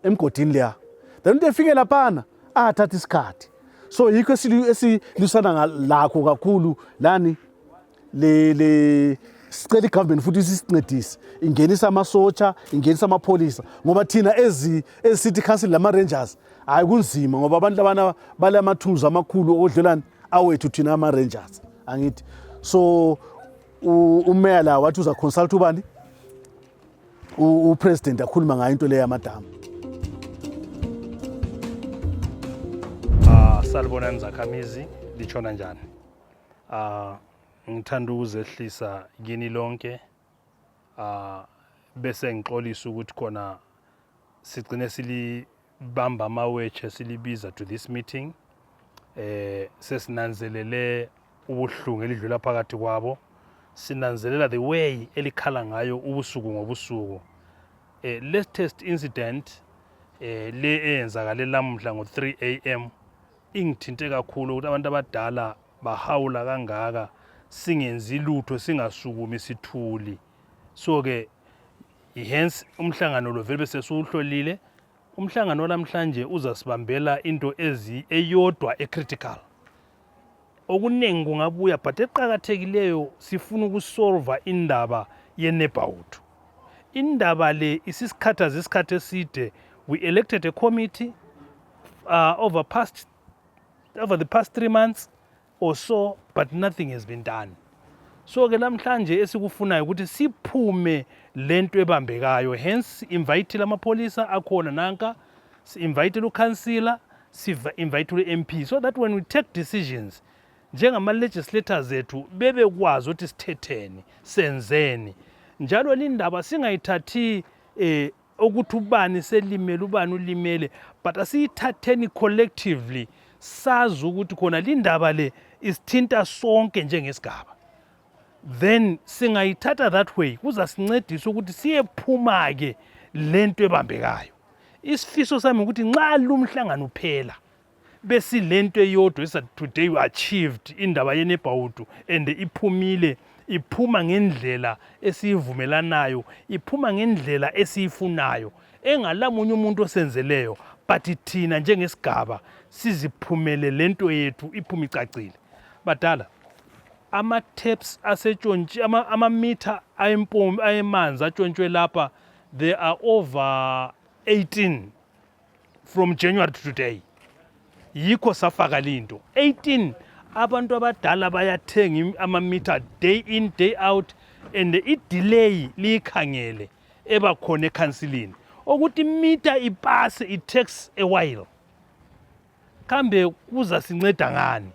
emgodini leya. Then into efike laphana athatha isikhathi. So yikho esilusana lakho kakhulu lani le sicela igovernment futhi isincedise ingenisa amasotsha ingenisa amapolisa ngoba thina ezi city council lama rangers hayi kunzima ngoba abantu labana bale amathuluzi amakhulu odlelani awethu thina ama rangers angithi. So umayor la wathi uza consult ubani upresident akhuluma ngayo into le yamadamu. Salibonani Zakhamizi, lichona njani? Ngithanda ukuzehlisa kini lonke bese ngixolisa ukuthi khona sigcine silibamba amawetshe silibiza to this meeting. Sesinanzelele ubuhlungu elidlula phakathi kwabo, sinanzelela the way elikhala ngayo ubusuku ngobusuku. Latest incident le eyenzakale lamhla ngo-3 AM ingithinte kakhulu ukuthi abantu abadala bahawula kangaka singenzi lutho singasukumi sithuli. So ke hence umhlangano lo vele bese suhlolile. Umhlangano namhlanje uzasibambela into eyodwa ecritical. Okuningi kungabuya but eqhakathekileyo sifuna ukusolva indaba yeneighborhood. Indaba le isisikhathaza isikhathi eside. We elected a committee over the past 3 months or so, but nothing has been done. So ke namhlanje esikufunayo ukuthi siphume lento ebambekayo. Hence invite amapolisa akhona nanka, invite uCouncillor, invite uMP, so that when we take decisions njengama legislators zethu bebekwazi ukuthi sithetheni senzeni. Njalo lindaba singayithathi ukuthi ubani selimele ubani ulimele, but asiyithatheni collectively sazi ukuthi khona lindaba le isithinta sonke njengesigaba. Then singayithatha that way kuzasincedisa ukuthi siyephuma ke lento ebambekayo. Isifiso sami ukuthi nxa lumhlangano uphela bese lento eyodwa is today we achieved indaba yeneighborhood and iphumile, iphuma ngendlela esiyivumelanayo, iphuma ngendlela esiyifunayo, engalamunye umuntu osenzeleyo, but thina njengesigaba siziphumele lento yethu iphuma icacile. Badala ama-taps asetshontshe ama-meter ayemanzi atshontshwe lapha, there are over 18 from January to today. Yikho safaka linto 18 abantu abadala bayathenga ama-meter day in day out, and i-delay liyikhangele ebakhona ekhansilini ukuthi meter ipase it takes a while. Kambe kuza sinceda ngani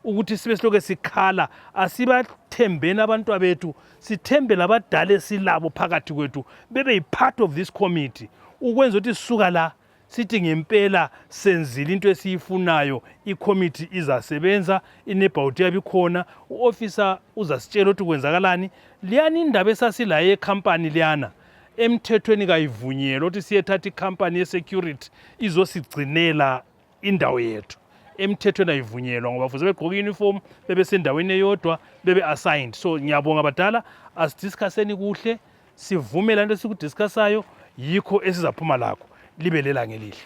ukuthi sibe siloke sikhala? Asibathembeni abantu abethu, sithembe labadala esilabo phakathi kwethu bebe yi-part of this committee ukwenza ukuthi sisuka la sithi ngempela senzile into esiyifunayo, i-committee izasebenza, ineighborhood yabi khona, u-officer uzasitshela ukuthi kwenzakalani. Liyani indaba esasila yecompany liyana emthethweni kayivunyelwa ukuthi siyethatha icompany ye-security izosigcinela indawo yethu. Emthethweni ayivunyelwa ngoba futhi begqoka uniform bebe sendaweni eyodwa bebe assigned. So ngiyabonga badala, asidiscusseni kuhle, sivumela into esikudiscussayo, yikho esizaphuma lakho libe lelanga elihle.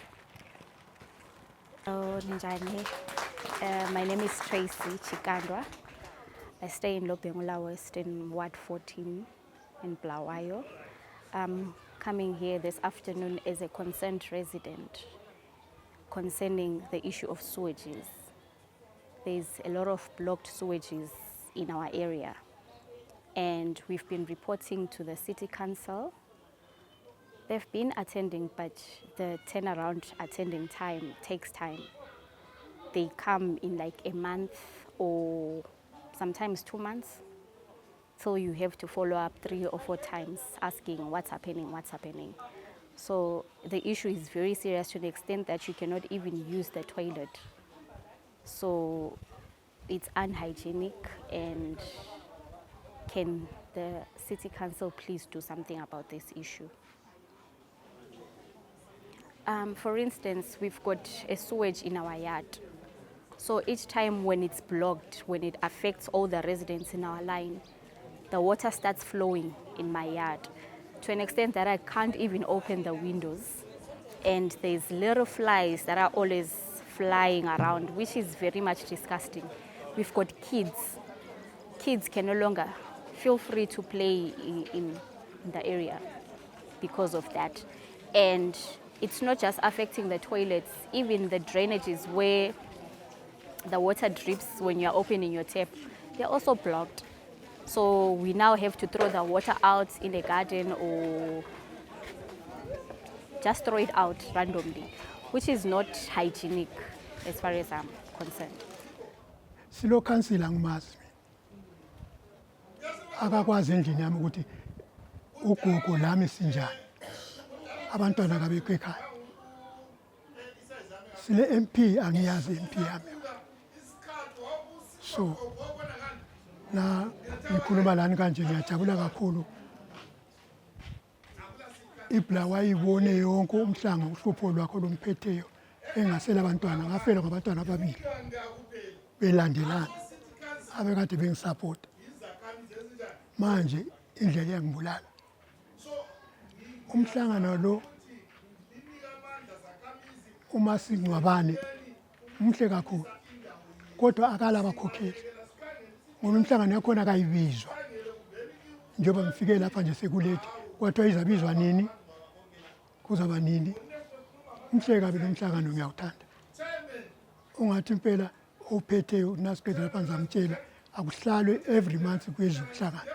Ninjani. My name is Tracy Chikandwa. I stay in Lobengula West in Ward 14 in Blawayo. I'm coming here this afternoon as a concerned resident concerning the issue of sewages. There's a lot of blocked sewages in our area, and we've been reporting to the City Council. They've been attending, but the turnaround attending time takes time. They come in like a month or sometimes 2 months. So you have to follow up 3 or 4 times asking what's happening, what's happening. So the issue is very serious to the extent that you cannot even use the toilet. So it's unhygienic, and can the City Council please do something about this issue? For instance, we've got a sewage in our yard. So each time when it's blocked, when it affects all the residents in our line, the water starts flowing in my yard to an extent that I can't even open the windows. and there's little flies that are always flying around, which is very much disgusting. We've got kids. Kids can no longer feel free to play in the area because of that. And it's not just affecting the toilets, even the drainages where the water drips when you're opening your tap, they're also blocked. So we now have to throw the water out in the garden or just throw it out randomly, which is not hygienic as far as I'm concerned. Silo council angimazi akakwazi endlini yami ukuthi ugogo lami sinjani abantwana kabekho ekhaya sile MP angiyazi MP yami so na ngikhuluma lani kanje ngiyajabula kakhulu iblawa ayibone yonke umhlanga uhlupho lwakho lomphetheyo engasela abantwana ngafela ngabantwana ababili belandelana abekade bengisupport manje indlela yangibulala umhlangano lo uma singcwabane umhle kakhulu kodwa akala abakhokheli ngoba umhlangano yakhona akayibizwa njengoba ngifike lapha nje sekulethe kwathiwa izabizwa nini kuzaba nini umhle kabi lo mhlangano ngiyawuthanda ungathi impela ophetheyo nasiqeda lapha ngizamtshela akuhlalwe every month kwezomhlangano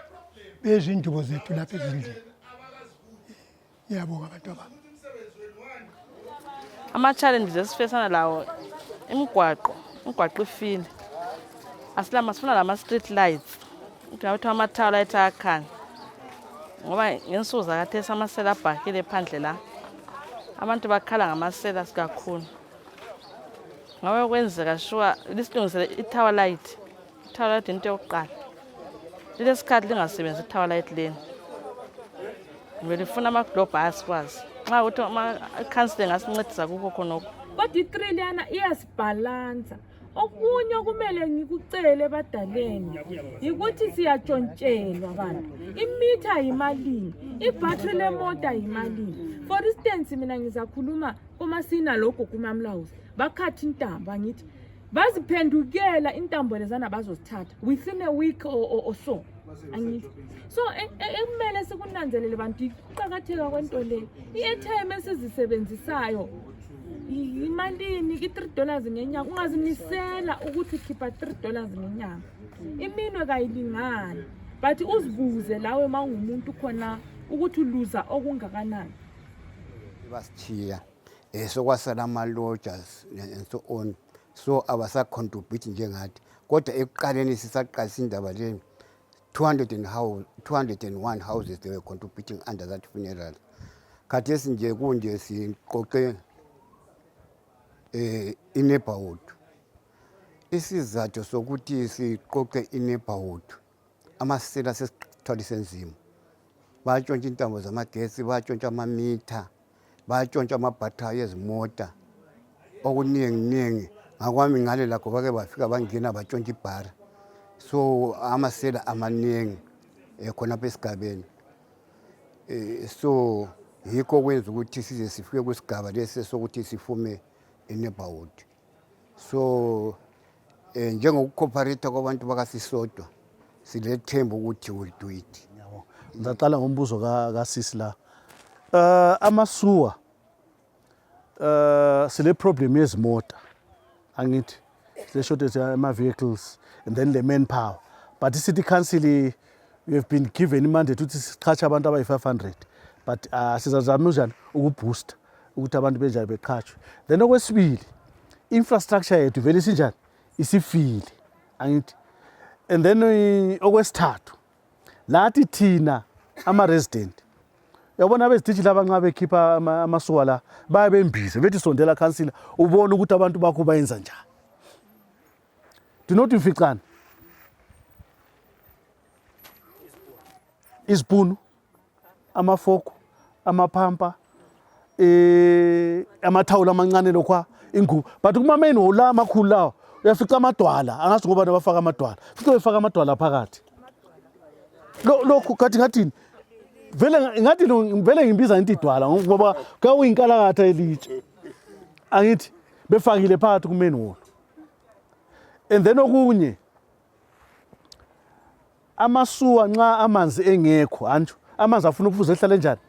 bezindubo zethu lapha ezindlini ngiyabonga abantu abami ama-challenges esifesana lawo imigwaqo ifile sifuna lama-street lights kuthiwa ama-tower lights ayakhanya ngoba ngensuku zakathesi amasela abhakile phandle la abantu bakhala ngamasela kakhulu ngabe kwenzeka sure lisilungisele i-tower light into yokuqala lesikhathi lingasebenzi i-tower light leni ngibe lifuna ama-globe asikwazi nxa ukuthi i-council ngasincedisa kukho khonokho kodwa i-3 liyana iyasibhalansa okunye okumele ngikucele ebadaleni yikuthi siyatshontshelwa bantu imitha yimalini ibhatri lemota yimalini for instance mina ngizakhuluma uma sinalokho kumamlawuzi bakhathi intambo angithi baziphendukela intambo lezana bazozithatha within a week or so angithi so ekumele sikunanzelele bantu iqhakatheka kwento le i-airtime esizisebenzisayo imalini i$3 ngenyanga ungazimisela ukuthi ukhipha $3 ngenyanga iminwe kayilingani but uzibuze lawe mawungumuntu khona ukuthi uluza okungakanani basithiya sokwasala ama-lodgers and so on so abasacontribute njengathi kodwa ekuqaleni sisaqalisa indaba le 201 houses they were contributing under that funeral khathesi nje kunje siqoqe i-neighborhood isizathu sokuthi siqoqe i-neighborhood amasela sesithwalise nzima bayatshontsha intambo zamagesi bayatshontsha amamitha bayatshontsha amabhathari ezimota okuningi ngakwami ngale lakho bake bafika bangena batshontsha ibhara so amasela amaningi khonapha esigabeni so yikho kwenza ukuthi size sifike kwisigaba lesi sokuthi sifume i-neighborhood so njengokukhopareta kwabantu bakasisodwa silethemba ukuthi will do it. Ngizaqala ngombuzo kasisi la amasuwa sile problem yezimota angithi sile shortage ama-vehicles and then the manpower but i-city council we have been given imandate ukuthi siqhatshe abantu abayi-500 but sizazama njani ukuboosta ukuthi abantu benjani beqhatshwe then okwesibili infrastructure yethu vele isinjani isifile angithi and then okwesithathu lathi thina ama-resident uyabona abezititshi laba nxa bekhipha amasuwa la baye bembize bethi sondela councillor ubone ukuthi abantu bakho bayenza njani dinoti mficana izipunu amafoko amaphampa amathawula amancane lokwa ingubo but kuma-main hall la amakhulu lawa uyafica amadwala angazi ngoba bafaka amadwala fica befaka amadwala phakathi lokhu ngathini vele ngathi vele ngimbiza into idwala ngoba kuyinkalakatha elitshe angithi befakile phakathi kumanhole. And then okunye amasuwa nxa amanzi engekho anju amanzi afuna ukufuze ehlale njani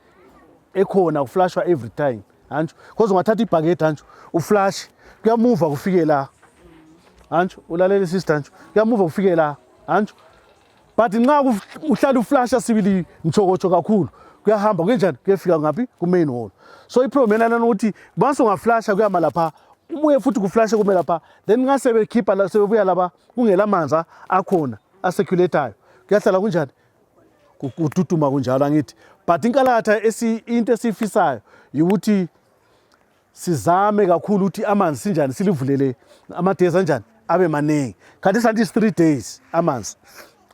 ekhona uflashwa every time anju because ungathatha ibhakede anju uflash kuyamuva kufike la anju ulalela sister anju kuyamuva kufike la anju but nxa uhlala uflasha sibili mchokocho kakhulu kuyahamba kunjani kuyafika ngapi kumanhole. So iproblem yana ukuthi once ungaflasha kuyama lapha ubuye futhi kuflashe kume lapha then ngase bekhipha la sebebuya lapha kungela amanzi akhona acirculatayo kuyahlala kunjani kututuma kunjalo angithi. But inkalakatha into esifisayo ukuthi sizame kakhulu ukuthi amanzi sinjani silivulele ama-days anjani abe maningi. Kanti santi 3 days amanzi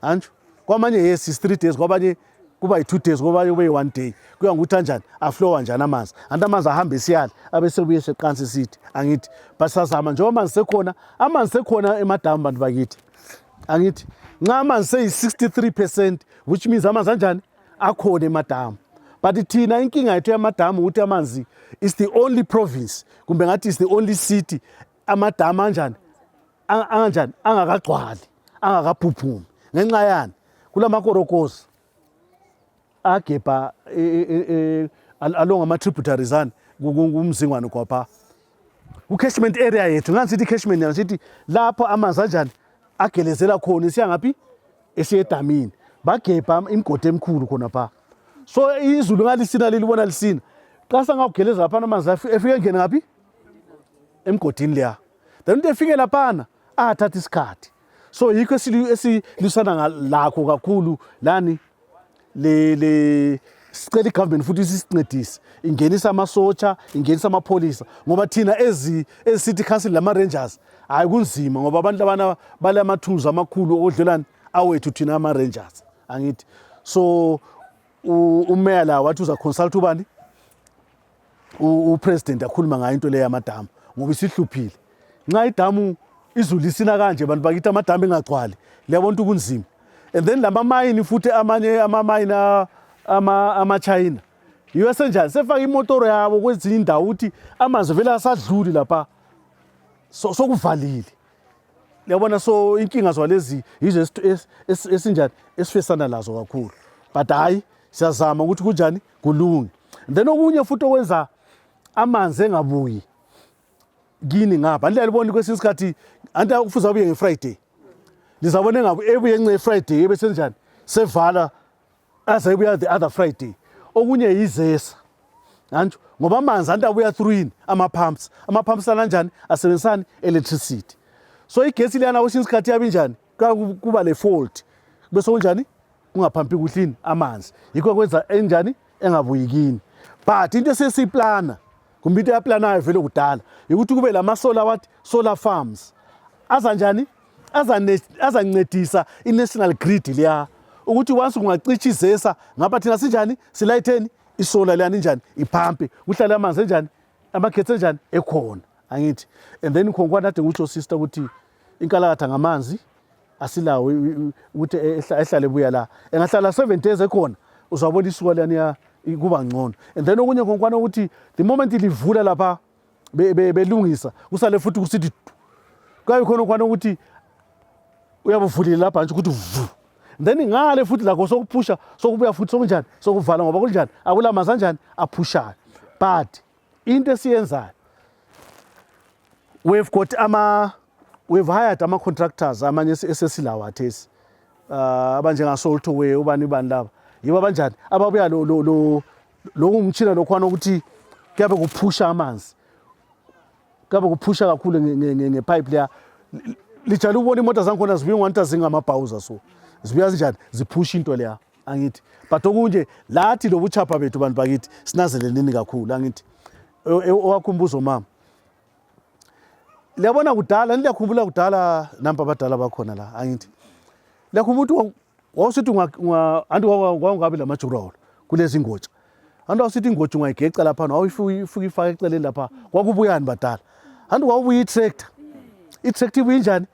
anju kwamanye yes is 3 days kwabanye kuba yi2 days kwabanye kube yi1 day kuya ngokuthi kanjani aflow njani amanzi amanzi ahamba esiyala abesebuye seqansi sithi angithi. But sazama njengoba amanzi sekhona emadamu bantu bakithi angithi nxa amanzi seyi-63% which means amanzi anjani akhona emadamu. But thina inkinga yethu yamadamu ukuthi amanzi is the only province kumbe ngathi is the only city amadamu anjani angakagcwali angakaphuphumi ngenxa yani kulamakorokosi agebha along ama-tributaries ani kumzingwane kwapha ku-catchment area yethu ngani sithi catchment yana sithi lapho amanzi anjani agelezela khona isiya ngaphi esiye edamini bagebha imigodi emikhulu khona pha. So izulu ngalisina lelibona lisina xa sangakugeleza laphana amanzi efike ngene ngaphi emgodini leya then into efike laphana athatha isikhathi. So yikho esilusana lakho kakhulu lani le sicela igovernment futhi isincedise ingenisa amasotsha ingenisa amapholisa ngoba thina ezi-city council lama-rangers hayi kunzima ngoba abantu labana bale amatools amakhulu odlelani awethu thina ama-rangers angithi. So umeya la wathi uza consult ubani upresident akhuluma ngayo into leyo yamadamu ngoba isihluphile nxa idamu izulu lisina kanje bantu bakithi amadamu engagcwali liyabona ukuthi kunzima. And then lama-mine futhi amanye ama-mine ama-China yiwo senjani sefaka imotoro yabo kwezinye indawo ukuthi amanzi vele asadluli lapha sokuvalile liyabona. So inkinga zwalezi yizo esinjani esifesana lazo kakhulu but hayi siyazama ukuthi kunjani kulunge. Then okunye futhi okwenza amanzi engabuyi kini ngapha ndiyalibona kwesinye isikhathi anti kufuze abuye nge-Friday lizabona ngabe ebuye nge-Friday ebesenjani sevala aze ebuya the other Friday. Okunye yizesa anju ngoba amanzi anti abuya through ama-pumps ananjani asebenzisani electricity. So igesi liyana kwesinye isikhathi yabe njani kuba le fault bese kunjani kungaphampi kuhlini amanzi yikho kwenza enjani engabuyi kini. But into esesiyiplana kumbe into yaplanayo vele kudala ukuthi kube solar farms azanjani azancedisa i-national grid liya ukuthi once kungacithi izesa ngapha thina sinjani silayitheni isolar liyani njani iphampe kuhlale amanzi enjani amagetsi enjani ekhona angithi. And then khonkwana ade ngitsho sister ukuthi inkalakatha ngamanzi asilawo ukuthi ehlale buya la engahlala 7 days ekhona uzabona isuka liyani kuba ngcono. And then okunye khonkwana ukuthi the moment livula lapha belungisa kusale futhi kusithi kwaye khona okwana ukuthi uyabuvulile lapha nje ukuthi vu then ngale futhi lakho sokuphusha sokubuya futhi sokunjani sokuvala ngoba kunjani akula manzi anjani aphushayo. But into esiyenzayo we've hired ama-contractors amanye esesilawo athesi abanjengaSoltoway ubani laba yibo abanjani ababuya lo umtshina lokhwana ukuthi kuyabe kuphusha amanzi kuyabe kuphusha kakhulu ngepipe leya lijala ukubona imoto zankhona zibuye ngwanto zingamabhawuza so zibuya zinjani ziphusha into leya angithi. But okunje lathi lobuchapha bethu bantu bakithi sinazeleleni kakhulu angithi. Owakhumbuzo mama liyabona kudala niyakhumbula kudala namba abadala bakhona la angithi liyakhumbula ukuthi wawusithi anti wangabi lamajurolo kulezi ngotsha anti wawusithi ingotsha ungayigeca lapha awuyifuka ifaka eceleni lapha kwakubuyani badala anti wawubuya i-tractor ibuye njani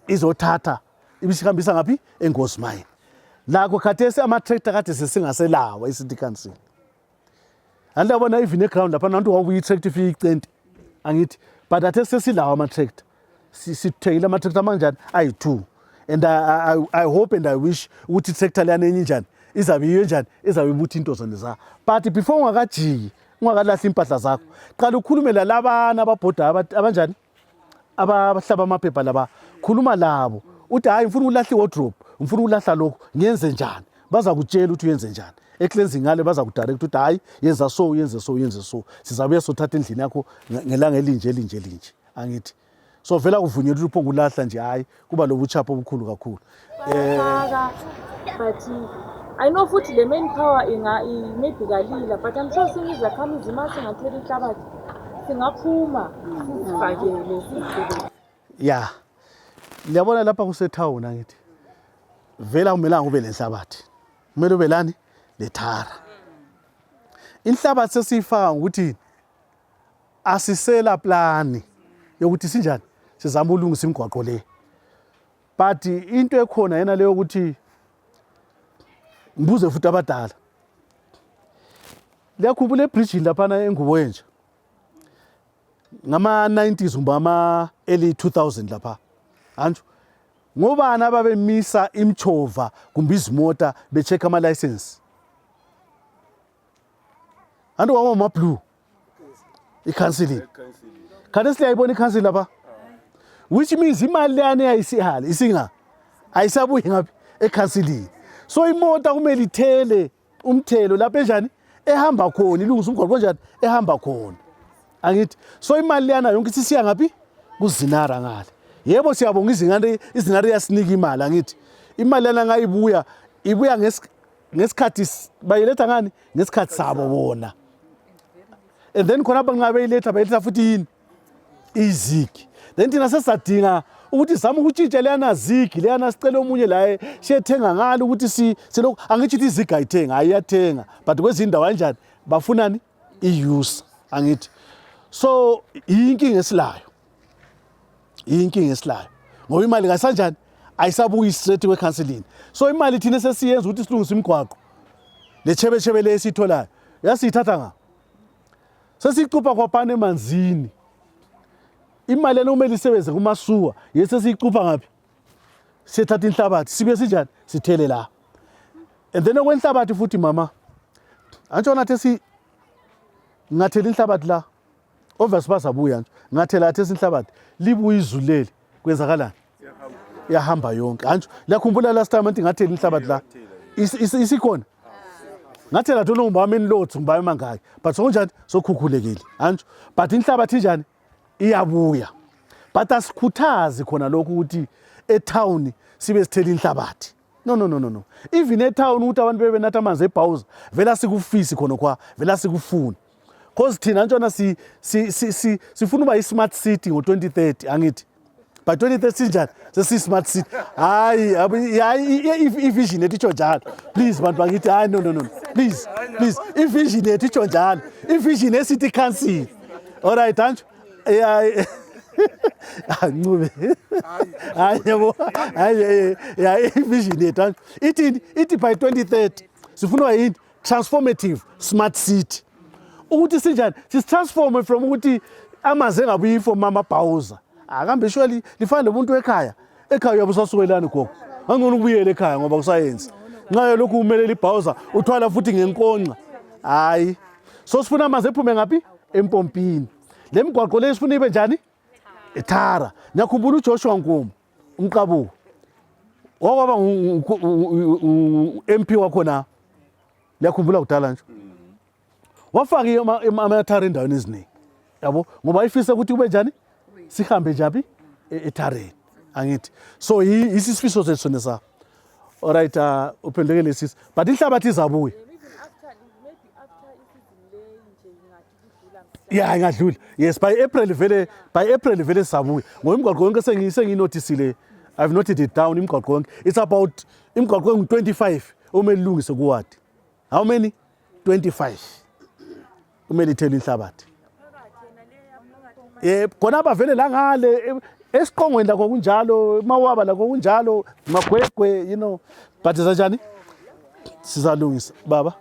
izothatha ibisihambisa ngaphi eNgozi Mine. lakho khathesi ama-tractor kade sesingaselawa i-city council. Andiyabona even eground lapha nantu wabuya i-tractor ifike icente angithi, but athe sesilawa ama-tractor. Sithengile ama-tractor amanjani ayi-2 and I hope and I wish ukuthi i-tractor leyana enye njani izabe yiyo njani izabe ibuthi into zona za. But before ungakajiki ungakalahli impahla zakho qala ukhulume lalabana ababhoda abanjani abahlaba amaphepha laba, khuluma labo uthi hayi ngifuna ulahla i-wardrobe, ngifuna ulahla lokho, ngiyenze njani, baza kutshela ukuthi uyenze njani. Ecleansing ngale baza kudirect ukuthi hayi yenza so yenze so yenze so, sizabuye sothatha endlini yakho ngelanga elinje angithi. So vela kuvunyelwa ukuthi ulahla nje hayi kuba lobuchapha obukhulu kakhulu. But I know futhi le manpower maybe kalila, but I'm sure singizakhamizi mase ngathela inhlabathi singaphuma sizifakele sizibheke. Yeah, ngiyabona lapha kusetown angithi vela kumelanga ube lenhlabathi, kumele ube lani lethara. Inhlabathi sesiyifaka ukuthi asisela plani yokuthi sinjani sizama ulungisa imigwaqo le, but into ekhona yena leyo ukuthi ngibuze futhi abadala. Liyakhumbula ebridge laphana eNguboyenje ngama-90s umba early 2000 lapha anjo, ngobani ababemisa imchova kumbe izimota becheck ama-license? Antu kwama-blue i-counseling. Khathi siyayibona i-council lapha, which means imali leyana eyayisihali isinga ayisabuyi ngaphi e-counseling. So imota kumele ithele umthelo lapha enjani ehamba khona, ilungisa umgwaqo njani ehamba khona angithi. So imali leyana yonke sisiya ngaphi kuzinara ngale. Yebo siyabonga izinara iyasinika imali angithi. Imali lena ngayibuya ibuya ngesikhathi bayiletha ngani ngesikhathi sabo bona. And then khona nxa beyiletha futhi yini izigi. Then thina sesadinga ukuthi zama ukutshintsha leyana zigi leyana sicela omunye la siyethenga ngalo ukuthi silokho angithi ukuthi izigi ayithenga ayiyathenga, but kwezindawo kanjani bafunani i-use angithi. So inkinga esilayo ngoba imali kasanjani ayisabuyi straight kwe-counseling. So imali thina sesiyenza ukuthi silungise imigwaqo lechebechebe le esitholayo yasiyithatha nga sesicupha kwapana emanzini. Imali lena kumele isebenze kumasuwa yesesiyicupha ngaphi sithatha inhlabathi sibe sinjani sithele la. And then okwenhlabathi futhi mama antshona athi ngathela inhlabathi la obviously bazabuya nje ngathela athi inhlabathi libuya izuleli kwenzakalani yahamba yonke anjo. Liyakhumbula last time anti ngathela inhlabathi la isikhona ngathela thona ngibameni lots ngibaye mangaki, but sokunjani sokhukhulekile anjo. But inhlabathi njani iyabuya, but asikhuthazi khona lokho ukuthi etown sibe sithela inhlabathi. No. Even etown ukuthi abantu bebe nathi amanzi ebhawuza vela sikufisi khona kwa vela sikufuna. Cause thina ntshona sifuna uba i-smart city ngo-2030 angithi. By 2030 sinjani sesi-smart city. Hayi i-vision yethu itsho njalo. Please bantu bakithi hayi no. Please i-vision yethu itsho njalo. I-vision ye-city council. Alright anjo. Ncube hayi yabo hayi i-vision yethu ithi by 2030 sifuna yini transformative smart city ukuthi sinjani sitransforme from ukuthi amanzi engabuyi from amabhawuza akambe surely lifana lomuntu ekhaya uyabusasukelani gogo angcono ubuyele ekhaya ngoba kusayenza nxa lokhu umelela ibhawuza uthwala futhi ngenkonxa hayi. So sifuna amanzi ephume ngaphi empompini. Le migwaqo le sifuna ibe njani ethara. Ngiyakhumbula uJoshua Nkomo umqabuko wakwaba MP wakhona, ngiyakhumbula kudala nje wafaka amathara endaweni eziningi yabo ngoba ifisa ukuthi kube njani sihambe njani ethareni angithi. So isifiso sethu sona sa alright uphendekele sisi, but inhlabathi izabuya ingadlula. Yes, by April vele sabuya ngoba imigwaqo yonke sengiyinotisile. I've noted it down. Imigwaqo yonke it's about imigwaqo engu-25 omele ilungise kuwadi. How many? 25 umele ithele inhlabathi. Khona bavele la ngale esiqongweni lakho kunjalo, mawaba lakho kunjalo, magwegwe, but zanjani sizalungisa baba.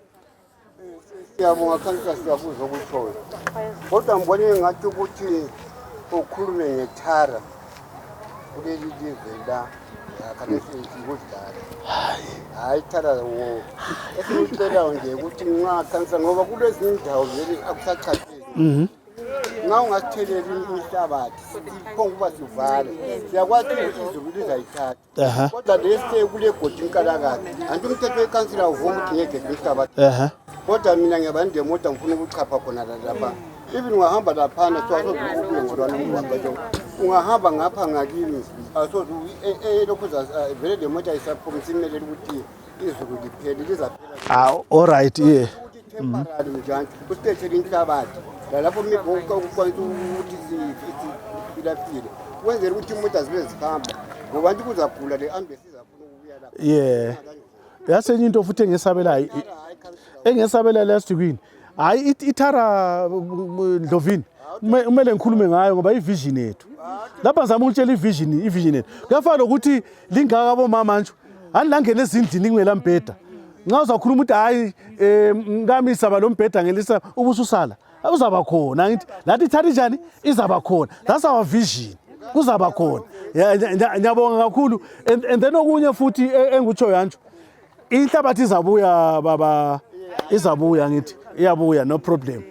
Siyabonga kansila, siyabuzwa ukutshoyo. Kodwa ngibone ngathi ukuthi ukhulume ngethara kuleli live la yakade sikudlala. Hayi thara wo. Esikucela nje ukuthi nxa kansila ngoba kulezinye indawo vele akusachazeli. Nxa ungasitheleli inhlabathi siphonga ukuba sivale siyakwazi ukuthi izulu lizayithatha kodwa lese kule godi inkalakade anti umthetho wekansila uvuma ukuthi ngeke inhlabathi kodwa mina ngiba ndemoto ngifuna ukuchapha khona lapha even ungahamba laphana siwasozukubuye ngolwana umgwaqo ungahamba ngapha ngakini asoze lokhu vele lemoto ayisaphomisimele ukuthi izulu liphele lizaphela all right yeah temporary njani kusithethe inhlabathi lapho mibhoko ukwanisa ukuthi siphilafile kwenzela ukuthi imoto zibe zihamba ngoba nje kuzagula le ambulance izafuna ukubuya lapha yeah yasenye into futhi engesabela last week hayi ithara Ndlovini kumele ngikhulume ngayo ngoba ivision yethu lapha ngizama ukutshela ivision yethu kuyafana ukuthi lingaka bomama nje anilangene ezindlini ngimela mbheda nxa uzakhuluma ukuthi hayi ngamisa balombheda ngelisa ubususala uzaba khona ngithi lathi ithatha njani izaba khona that's our vision kuzaba khona ngiyabonga kakhulu and then okunye futhi engutsho yanjo inhlabathi izabuya baba izabuya ngithi iyabuya no problem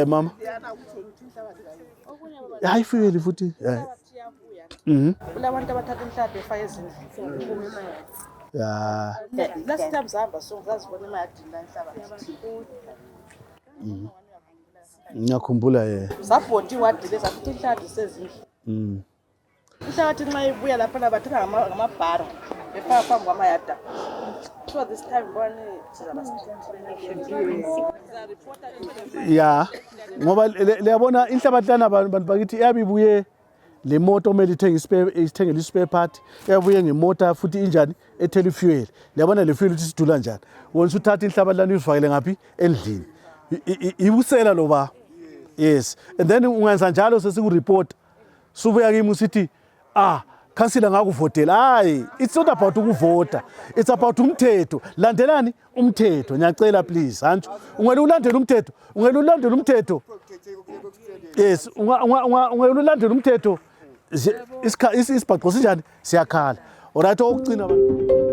mama hayi feel futhi kulabantu abathatha inhlabathi efaka ezindlini ya last time sihamba songazibona emayadini la inhlabathi ngiyakhumbula sabhonda iwadile sakuthi inhlabathi sezindlu inhlabathi nxa ibuya lapha bathatha ngamabhara befaka phambi kwamayada so this time bone ya ngoba liyabona inhlabathi lana abantu bakithi iyabibuye le moto omele ithengele spare part iyabuye ngemota futhi injani ethela fuel liyabona le fuel ukuthi sidula njani wona uthatha inhlabathi lana uyifakele ngaphi endlini ibusela loba yes and then ungenza njalo sesikureport subuya kimi usithi kansila ngakuvotela hayi it's not about ukuvota it's about umthetho landelani umthetho ngiyacela please hanju ungena ulandela umthetho yes ungena ulandela umthetho isibhaqo sinjani siyakhala alright okugcina abantu